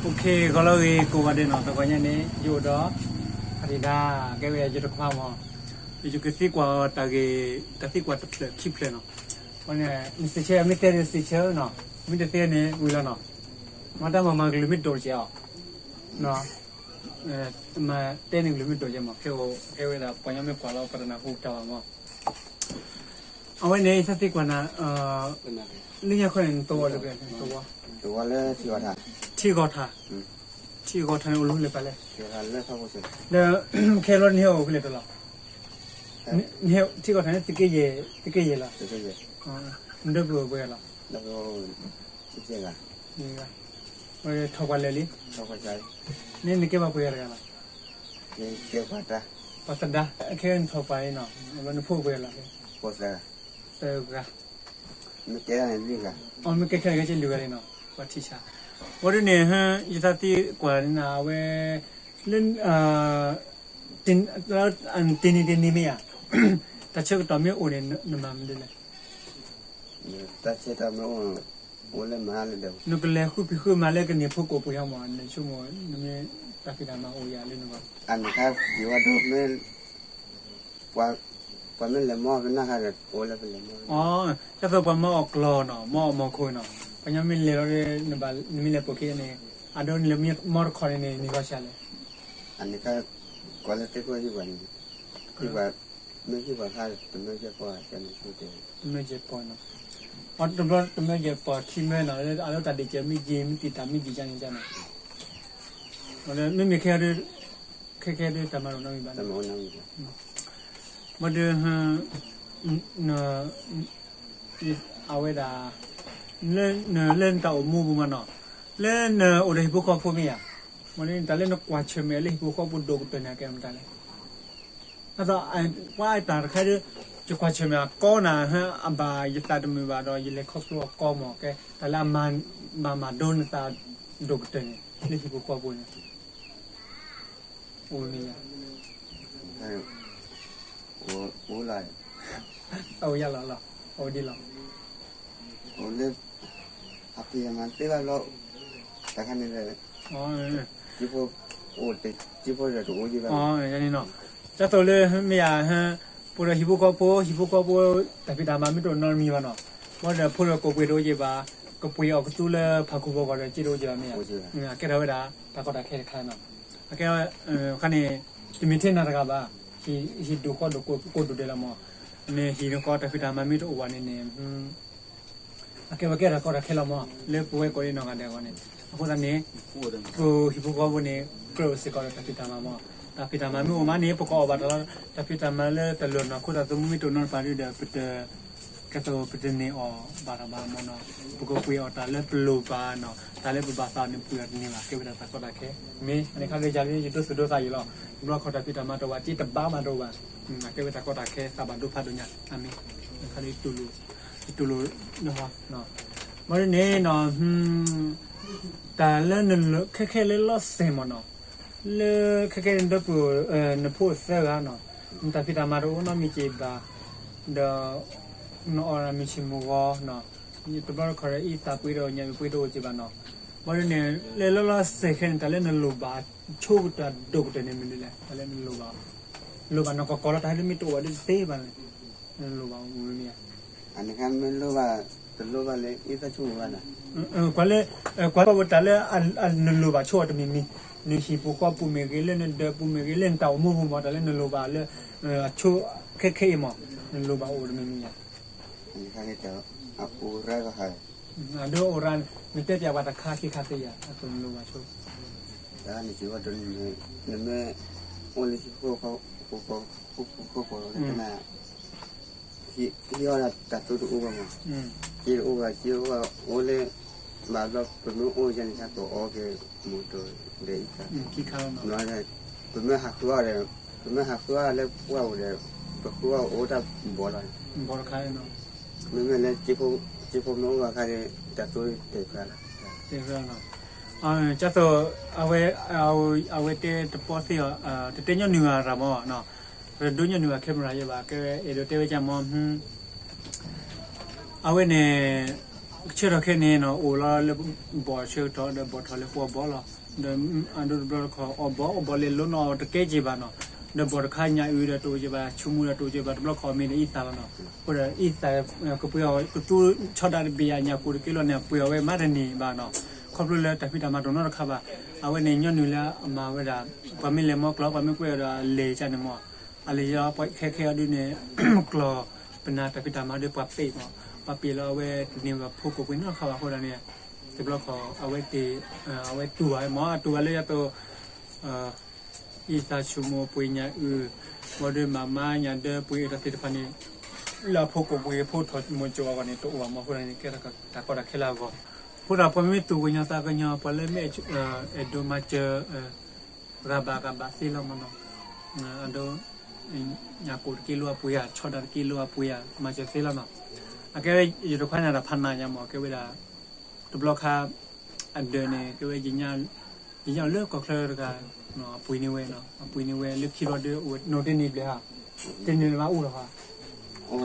OK, ဂီၤလၢအဂ့ၤကိးဂၤဒဲးနီၤ, တဂီၤညါန့ၣ် ယအိၣ်ဒီး ဖါတံၢ်ဒါ ကဲဝဲယတခွါမး, ယကသံကွၢ်တၢ်ဂ့ၢ်, တၢ်သံကွၢ်တဖျၢၣ်ခံဖျၢၣ်နီၤ. အဃိန့ၣ် နစံးဆၢ မ့ၢ်တဲနစံးဆၢနီၤ, မ့ၢ်တတဲန့ၣ်ဝံၤလီၤနီၤ. မၤတၢ်မၤမၤကလုာ်မ့ၢ်ဒိၣ်တကဲးအီၤ, မၤတဲန့ၣ်ကလုာ်မ့ၢ်ဒိၣ်ကဲးမး, ခဲအိၣ်ကဲဝဲဒၣ် ပှၤကညီမ့ၢ်ကွၢ်လီၤ ပတနၢ်ဟူတၢ်ဘၣ်မး. အဝဲန့ၣ် ယသံကွၢ်နၤ, လၢညါခီန့ၣ် နသဝီလၢပှဲၤ, သဝီ, သဝီလၢထံဂီၤထါ, ထံဂီၤထါ, ထံဂီၤထါန့ၣ်အိၣ်လၢလဲၣ်ပလဲၣ်, ဒီး ခဲလီၤနဟဲအိၣ်ဖဲလဲၣ်တလီၤ, ထံဂီၤထါန့ၣ် သုးက့ယဲၢ်လီၤ, နဒၢပူၤအိၣ်ပှဲၤဂၤလီၤ, ထီၣ်ပှၤလၢာ်လံ, န့ၣ်နကဲဘၣ်ပှဲၤဂၤတဂၤလီၤ, ပှၤသဒါ, ခဲနထီၣ်ပှၤအံၤနီၤ, နဖိအိၣ်ပှဲၤဂၤလီၤ, သၢဂၤ မ့ၢ်ကဲခဲန့ၣ်ကဲလွံၢ်ဂၤလံနီၤ, ပှၤထံၣ်ဆါ, ဘၣ်ဒုးန့ၣ် ယသးသံကွၢ်န့ၣ် အဝဲ လၢ တနံၤတနံၤမ့ၢ်ဧါ, တၢ်ဆၢကတီၢ်မ့ၢ်အိၣ်န့ၣ် နမၤမနုၤလဲၣ်, တၢ်ဆၢကတီၢ်မ့ၢ်အိၣ် အိၣ်လၢမၤလၢဒီး နကလဲၤဃုဖံးဃုမၤလၢကန့ၢ်ဖိကိးပှ့ၤဟီမး, နဆိကမိၣ် နမ့ၢ်တၢ်ဖံးတၢ်မၤအိၣ်ယၤလၢနဂီၢ်, အန့ၣ်ခါဒံးဝဲဒိၣ်မ့ၢ် ပှၤမ့ၢ်လဲၤမီၢ်ပနၢ်ခါဒီး အိၣ်လၢပလဲၤမီၢ်, ကသိးပှၤမီၢ်အီၣ်ကျီၢ်နီၤ, မီၢ်အီၣ်မီၢ်ခိနီၤ, ပှၤညီမ့ၢ်လဲၤလီၤဒီး နမ့ၢ်လဲၤပိာ်ခံန့ၣ် အဒိနလဲၤမီၢ်တခီန့ၣ်န့ၣ် နဂီၢ်ဆါလဲၣ်, အန့ၣ်ခါ ကွၢ်လၢသ့ၣ်ခိၣ်ဟံၣ်ပှၤန့ၣ်, ဟံၣ်ပှၤ မ့ၢ်ဟံၣ်ပှၤခါ တမၢကဲပီၢ် တမၢကဲပီၢ်နီၤ, အတဘျီတမၢကဲပီၢ်ခံမၢနီၤ, အလၢတၢ်ဒ့ၣ်ကဲမ့ၢ်ယံာ် မ့ၢ်တံာ်တာ်မ့ၢ်ယံာ်ကန့ၣ်ကန့ၣ်, မ့မ့ၢ်ခဲ ခဲခဲဒုးတၢ်မၤတအိၣ်နီတမံၤဘၣ်, ဘၣ်ဒုး အဝဲဒၣ် လၢနတၢ်အိၣ်မူပူၤမးနီၤ, လၢနအိၣ်ဒီးဟံၣ်ဖိဃီဖိမ့ၢ်ဧါ, မ့ၢ်တၢ်လၢနကွၢ်ဆၢၣ်မဲာ်လၢဟံၣ်ဖိဃီဖိဒိၣ်ကတၢၢ်န့ၣ် အကဲမတၤလဲၣ်, အသိး ပှၤတၢ်တခါဒီး ယကွၢ်ဆၢၣ်မဲာ်အကီနၤ အဘၣ်ယသးတမုာ်ဘၣ်ဒီး ယလဲၤခီဖျိအကီမး ကဲတၢ်လၢအမၤမၤဒိနသးဒိၣ်ကတၢၢ်န့ၣ် လၢဟံၣ်ဖိဃီဖိန့ၣ် အိၣ်မ့ၢ်ယၤ, အိၣ်လီၤ, အိၣ်ဒ်လီၤ, အိၣ်လၢ အဖံးအမၤသ့ဘၣ်လီၤ, တခါန့ၣ်လၢ အိၣ်တ ကၠိဖိဒီးတအိၣ်ယံၤဘၣ်, န့ၣ်နီၤ, ကသိးလၢမ့ၢ်ယၤ ပှၤဒီးဟံၣ်ဖိဃီဖိ ဟံၣ်ဖိဃီဖိ တၢ်ဖံးတၢ်မၤမ့ၢ်တအိၣ်နီတမံၤဘၣ်နီၤ, ဘၣ်ဒီးဖိဒီးကိးပှ့ၤတအိၣ်ယံၤဘၣ်, ကပှ့ၤအီၣ်ကသူလၢဖးခူဖီဂီၤဒီး ကၠ့တအိၣ်ယံၤဘၣ်မ့ၢ်ဧါ, အကဲထီၣ်ဝဲဒၣ် တၢ်ကီတၢ်ခဲတခါနီၤ, အကဲ ခါန့ၣ် တမ့ၢ်ထဲနၤတဂၤဘၣ်, ဟံၣ်ဒိၣ်ဃီဒိၣ်ကိးဒိၣ်ဒဲးလီၤမး, မ့ၢ်ဟံၣ်ဒိၣ်ဃီတၢ်ဖံးတၢ်မၤမ့ၢ်တအိၣ်ဘၣ်န့ၣ်န့ၣ် အကဲဝဲကဲတၢ်ကီတၢ်ခဲလီၤမး လၢပဝဲကိးဒံနီၢ်ဂၤဒဲးအဂီၢ်န့ၣ်, အဃိသတးန့ၣ် ပဟံၣ်ဖိဃီဖိန့ၣ် ကြၢးအိၣ်စ့ၢ်ကီးဒီးတၢ်ဖံးတၢ်မၤမး, တၢ်ဖံးတၢ်မၤမ့ၢ်အိၣ်မးန့ၣ် ပကအီၣ်ဘၣ်တၢ်လီၤ, တၢ်ဖံးတၢ်မၤလၢတၢ်လီၢ်နီၢ်ခိတၢ်သမူမ့ၢ်တအိၣ်နီတပၤဒုဒီး ပတ ကဲသိးပတန့ၢ်အီၣ်ဘၣ်တၢ်ဘၣ်မးနီၤ, ပကပှ့ၤအီၣ်တၢ်လၢပလိၣ်ဘၣ်နီၤ, တၢ်လၢပဘၣ်သးန့ၣ်ပှ့ၤအီၣ်တန့ၢ်ဘၣ်, ကဲဝဲဒၣ်တၢ်ကီတၢ်ခဲ, မ့ၢ်အန့ၣ်ခါလၢယၤလၢယဒိသူၣ်ဒိသးယံာ်လီၤ, တဘျီခီတၢ်ဖံးတၢ်မၤတအိၣ်ဘၣ် ကၠ့တဘၣ်မးတအိၣ်ဘၣ်, အကဲဝဲတၢ်ကီတၢ်ခဲသးဘၣ်ဒိဖးဒိၣ်ညါ, အမ့ၢ် ခါလၢယတူၢ်လိာ်, ယတူၢ်လိာ်လၢဟီ, မ့ၢ်ဒ်န့ၣ်နီၤ တၢ်လၢနလၢ ခဲခဲလၢလီၤစဲၤမးနီၤ, လၢခဲခဲန့ၣ်ဒီပုၢ်, နဖိသၢဂၤနီၤ, နတၢ်ဖံးတၢ်မၤတအိၣ်နီတမံၤက့ၤဘၣ်, ဒီး နအီၣ်မ့ၤဆ့ၣ်မ့ၤဂီၤနီၤ, တဘျီတခီၣ်ဒီးအံသၣ်ပှ့ၤဒီးညၣ်မ့ၢ်ပှ့ၤတအိၣ်က့ၤဘၣ်နီၤ, ဘၣ်ဒ်န့ၣ် လၢလီၤလီၤစဲၤခဲန့ၣ် တၢ်လၢနလိၣ်ဘၣ်ဆိကတၢၢ်ဒိၣ်ကတၢၢ်န့ၣ်မနုၤလဲၣ်, တၢ်လၢနလိၣ်ဘၣ်, လိၣ်ဘၣ်နီၢ်ကီၢ်ကီၢ်လီၤ တၢ်ဟဲဒ်မ့ၢ်တအိၣ်ဘၣ်ဒ်တသ့ဘၣ်န့ၣ်, နလိၣ်ဘၣ်မနုၤမ့ၢ်ဧါ အန့ၣ်ခါမ့ၢ်လိၣ်ဘၣ်, တလိၣ်ဘၣ်လၢအံသၣ်ဆိကမိၣ်ဘၣ်နီၤ, ကွၢ်လၢ, ကွၢ်လၢပတၢ်လၢ နလိၣ်ဘၣ်ဆိအီၤတမံၤမံၤ, နဟံၣ်ပူၤဃီပူၤမ့ၢ်ဂ့ၤ လၢနဒၢးပူၤမ့ၢ်ဂ့ၤ လၢနတၢ်အိၣ်မူပူၤမး တၢ်လၢနလိၣ်ဘၣ်လၢ အဆိခဲခဲအံၤမး, နလိၣ်ဘၣ်အိၣ်တမံၤမံၤဧါ, အဒိအိၣ်ရၣ် နတဲပျးပှၤတခါခံခါသ့ဧါ အသိးနလိၣ်ဘၣ်ဆိ, တၢ်န့ၣ်စံးဝဲဒၣ် နမ့ၢ်အိၣ်လၢဟံၣ်ဖိဃီဖိ ဟံၣ်အီၣ်ဒၣ်တၢ်သိတအိၣ်ဘၣ်မး, စ့တအိၣ်ဘၣ် စ့အိၣ်ဘၣ်အိၣ်လၢ, ဘၣ်ဘျီပမ့ၢ်အိၣ်ယဲန့ၣ် တၢ်ကအိၣ်က့ၤမူးတိၤဒီးအံၤ, ပမ့ၢ်ဟးဃုအီၣ်ဒီး, ပမ့ၢ်ဟးဃုအီၣ်လၢပှၢ်ပူၤဒီး, ပဃုအီၣ်အိၣ်တၢ်ဘီလီၤ, မ့မ့ၢ်လၢ, စ့ဖိမ့ၢ်အိၣ်ဘၣ်ခါဒီး တၢ်သိတတဲာ်ဖျါလီၤ ကၢ်သိး, အဝဲ, အဝဲတဲတပီၢ်သ့ၣ်အီၤ, တတဲညီနုၢ်အရၣ်မး, တဒိညီနုၢ်အ camera ယဲဘၣ် ကဲဝဲအဲၣ်ဒိးတဲဝဲကၢ်မး, အဝဲန့ၣ်, ကဆၢထီၣ်ခဲန့ၣ်နီၤ အိၣ်လီၤလၢဘီၣ်ဆၢကတီၢ် ဒီးဘီၣ်ထီၣ်လၢဃိာ်ဘီၣ်လီၤ. ဒီးအဒိတဘျီတခီၣ် အီၣ်ဘီၣ်အီၣ်ဘီၣ်လဲၤလိနီၤတကဲက့ၤဘၣ်နီၤ. ဒီးဘီၣ်တခါညၣ်အုၣ်ဒီးတအိၣ်က့ၤဘၣ် ဆူမူဒီးတအိၣ်က့ၤဘၣ် တဘျီခီၣ်မ့ၢ်ဒီးအံသၣ်လီၤနီၤ. အဃိဒီးအံသၣ် ကပှ့ၤအီၤ ကသူဆီဒၣ်တဘ့ၣ်ယၤ ညၣ်ကိၣ်တက့ၢ်လီၤန့ၣ် ပှ့ၤအီၤဝဲမးတန့ၢ်ဘၣ်နီၤ. ခီဖျိလၢတၢ်ဖံးတၢ်မၤတအိၣ်နီတခါဘၣ်. အဝဲန့ၣ်ညီနုၢ်လၢအမၤဝဲဒၣ် ပှၤမ့ၢ်လဲၤမီကျီၢ် ပှၤမ့ၢ်ကွဲးအီၤဒီးအလဲၤကန့ၣ်မး အလဲၤယီၤပှၤခဲခဲအီၤဒုးန့ၣ် ကျီၢ်ပနၢ်တၢ်ဖံးတၢ်မၤဒုးပှၤပ့ၢ်မး ပှၤပ့ၢ်လီၤအဝဲတန့ၢ်ဘၣ်ဖိကိၣ်ပှ့ၤနီတခါဘၣ်အဃိဒၣ်န့ၣ် တဘျီခီၣ်အဝဲသ့ၣ် အဝဲတူၢ်ဘၣ်မး အတူၢ်ဘၣ်လၢယၤသိး အံသၣ်ဆူၣ်မိၢ်ပှ့ၤညၣ်အုၣ် ဘၣ်ဒီးမၤမါညၣ်ဒၢပှ့ၤအတၢ်သ့ၣ်တဖၣ်န့ၣ် လၢအဖိကိၣ်ပှ့ၤဖိထီၣ်မိၢ်ကၠိအဂီၢ်န့ၣ် တအိၣ်ဘၣ်မးအဃိဒၣ်န့ၣ် ကဲထီၣ်တၢ်ကီတၢ်ခဲလၢအဂီၢ် အဃိဒၣ်ပှၤမ့ၢ်သူၣ်ကညီၤသးကညီၤ ပှၤလၢမ့ၢ် အဲၣ်ဒိးမၤစၢၤ ဂၤဘၣ်ဂၤဘၣ်သ့လီၤမးနီၤ. အဒိ ညၣ်ကိၣ်တက့ၢ်လိာ်အပှ့ၤဧါ ဆီဒၣ်တက့ၢ်လိာ်အပှ့ၤဧါ မၤစၢၤသ့လီၤနီၤ. အကဲဝဲ ယတခွါန့ၣ်တၢ်ဖးနးညါမး ကဲဝဲဒၣ် တဘျီခါ အဒၢးန့ၣ် ကဲဝဲ ယညါလၢကီၢ်ချၢတဂၤ အပှ့ၤန့ၢ်ဝဲနီၤ အပှ့ၤန့ၢ်ဝဲလၢခံဘျီဒီး အိၣ်ဝဲနီၢ်တနံၤဘျဲၣ်ဧါ တနံၤလၢအအိၣ်လီၤဧါ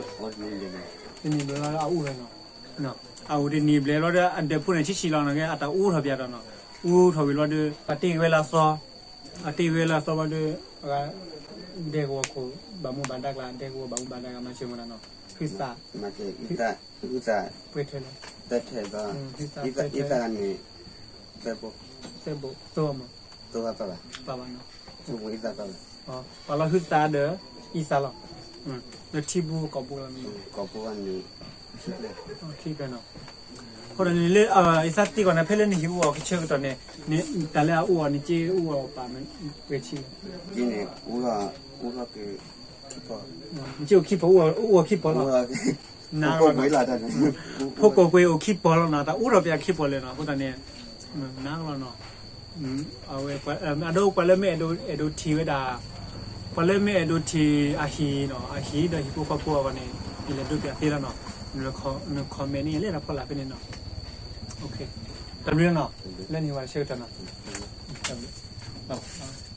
တနံၤဘျဲၣ်လီၤအအိၣ်လီၤနီၤ အအိၣ်တနံၤဘျဲၣ်လီၤဒီး အဒၢးဖိန့ၣ်ဆံးဆံးလီၤနီၤ ကဲအတၢ်အူထီၣ်ပၠးဒီးနီၤ အူထီၣ်ဝံၤလီၤဒီး ပှၤတ့ၢ်ဝဲလၢအသီ အတ့ၢ်ဝဲလၢအသီဘၣ်ဒီး အဂၤ ဒဲကဝီၤခိၣ် ဘၣ်မူဘၣ်ဒါကျါ ဒဲကဝီၤဘၣ်မူဘၣ်ဒါကျါ မၤစၢၤမနုၤနီၤ ဟုသး ပှဲၤထဲလဲၣ် တၢထဲဘၣ် ဟုသး ဟုသးန့ၣ် သၢဘိ သၢဘိ သၢဘိ သၢဘၣ်ပၢ်ဘၣ် ပၢ်ဘၣ်နီၤ ပှဲၤလီၤဟုသးဒီး အံသၣ်လီၤ လၢထံဘိကီၢ်ဘိလီၤ ကီၢ်ဘိန့ၣ် ခံဖျၢၣ်နီၤ အဃိဒီးန့ၣ်လၢ အံသၣ်သံကွၢ်န့ၣ် ဖဲလၢနဟံၣ်အူအီၣ်ကဆၢကတီၢ်န့ၣ် နတၢ်လၢအအူအီၣ်န့ၣ် က့အူအီၣ်ပာ်မ့ၢ်ဝဲဆံးလဲၣ် က့န့ၣ် အူထီၣ် အူထီၣ်က့ၤ က့အိၣ်ခံဖီ အူအီၣ်ခံဖီလီၤ နါ ဖိကိၣ်ပှ့ၤအိၣ်ခံဖီလီၤနီၤ တၢ်အူထီၣ်ပၠးခံဖီလၢာ်နီၤ အဃိသတးန့ၣ် နါလီၤနီၤ အဝဲ အဒိပှၤလၢမ့ၢ်အဲၣ်ဒိး အဲၣ်ဒိးထံၣ်ဝဲဒၣ် ပှၤလၢမ့ၢ်အဲၣ်ဒိးထံၣ်အဟံၣ်နီၤ အဟံၣ်ဒီးဟံၣ်ဖိဃီဖိအဂီၢ်န့ၣ် ယလဲၤဒိပၠးသ့လီၤနီၤ န comment န့ၣ် ယလဲၤတၢ်ဖီလာ်ဖဲန့ၣ်နီၤ တၢ်ဘျုးနီၤ လၢန့ၣ်ဝဲဆၢကတီၢ်နီၤ တၢ်ဘျုး